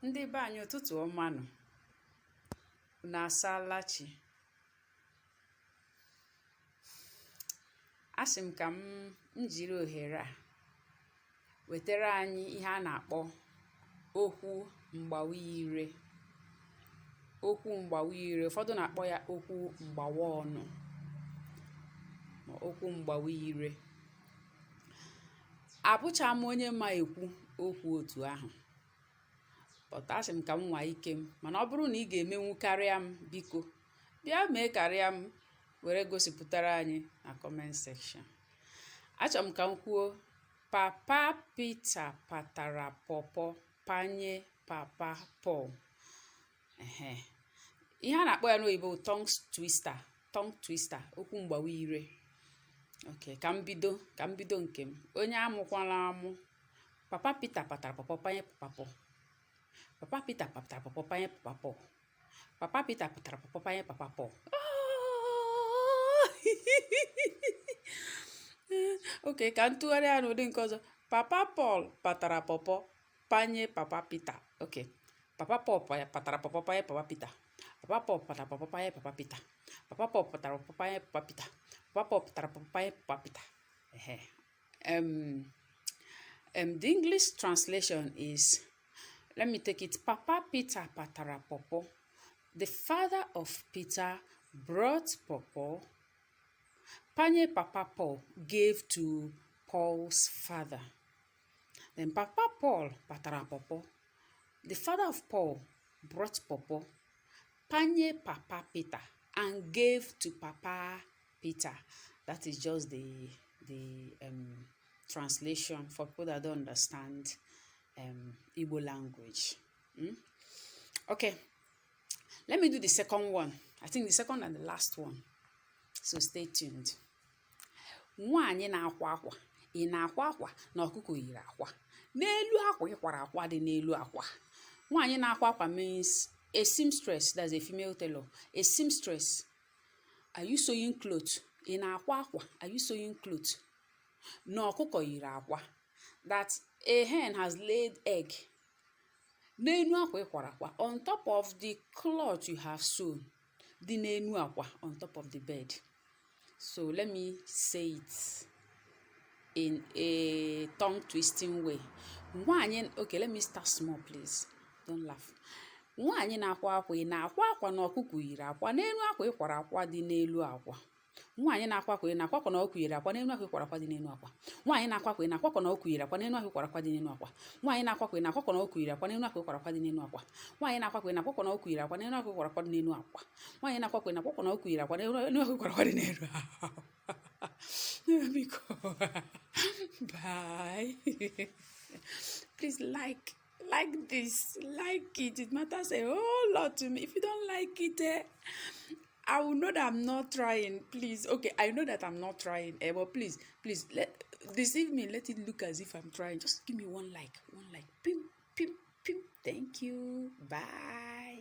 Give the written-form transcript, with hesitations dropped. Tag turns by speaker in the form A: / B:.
A: Ndị be anyị, ụtụtụ ọma nụ. Unu asaala chi? Asị m ka m jiri ohere a wetara anyị ihe a na-akpọ okwu mgbawa ire. Okwu mgbawa ire, ụfọdụ na-akpọ ya okwu mgbawa ọnụ ma okwu mgbawa ire. Abụcha m onye ma ekwu okwu otu ahụ, but asị m ka m nwaa ike m. Mana ọ bụrụ na ị ga-emenwu karịa m, biko bịa mee karịa m, were gosipụtara anyị na comment section. Achọrọ m ka m kwuo, Papa Peter patara pọpọ panye Papa Paul. Ehe, ihe a na-akpọ ya n'oyibo tongue twister, tongue twister, okwu mgbawa ire. Okay, ka m bido, ka m bido nke m. Onye amụkwala amụ. Papa Peter patara pọpọ panye Papa Paul. Papa Peter patara pọpọ panye Papa Paul. Papa Peter patara pọpọ panye Papa Paul. Okay, ka m tụgharịa ya n'ụdị nke ọzọ. Papa Paul patara pọpọ panye Papa Peter. Okay. Papa Paul patara pọpọ panye Papa Peter. Papa Paul patara pọpọ panye Papa Peter. Papa Paul patara pọpọ panye Papa Peter. Papa Paul patara pọpọ panye Papa Peter. Ehe. The English translation is, let me take it, Papa Peter patara pọpọ. The father of Peter brought pọpọ. Panye Papa Paul, gave to Paul's father. Then Papa Paul patara pọpọ. The father of Paul brought pọpọ. Panye Papa Peter, and gave to Papa Peter. That is just the translation for people that don't understand Igbo language. Okay, let me do the second one. I think the second and the last one. So stay tuned. Nwaanyị na-akwa akwa, ị na-akwa akwa na ọkụkọ yiri akwa n'elu akwa ị kwara akwa dị n'elu akwa. Nwaanyị na-akwa akwa means a seamstress, that's a female tailor. A seamstress, are you sewing cloth? Ị na-akwa akwa, are you sewing cloth? Na ọkụkọ yiri akwa, that a hen has laid egg n'enu akwa ị kwara akwa, on top of the cloth you have sewn dị n'enu akwa, on top of the bed. So let me say it in a tongue twisting way. Nwaanyị, okay, let me start small, please don't laugh. Nwaanyị na-akwa akwa, ị na-akwa akwa na ọkụkọ yiri akwa n'elu akwa ị kwara akwa dị n'elu akwa. Nwaanyị na-akwa akwa, ị na-akwa akwa na ọkụkọ yiri akwa n'elu akwa ị kwara akwa dị n'elu akwa. Nwaanyị na-akwa akwa, ị na-akwa akwa na ọkụkọ yiri akwa n'elu akwa ị kwara akwa dị n'elu akwa. Nwaanyị na-akwa akwa, ị na-akwa akwa na ọkụkọ yiri akwa n'elu akwa ị kwara akwa dị n'elu akwa. Nwaanyị na-akwa akwa, ị na-akwa akwa na ọkụkọ yiri akwa n'elu akwa ị kwara akwa dị n'elu akwa. Nwaanyị na-akwa akwa, ị na-akwa akwa na ọkụkọ yiri akwa n'elu akwa ị kwara akwa dị n'elu akwa. Biko, bye. Please like this, like it. It matters a whole lot to me. If you don't like it, I will know that I'm not trying. Please, okay, I know that I'm not trying, but please, please, let deceive me. Let it look as if I'm trying. Just give me one like, one like, pim, pim, pim. Thank you. Bye.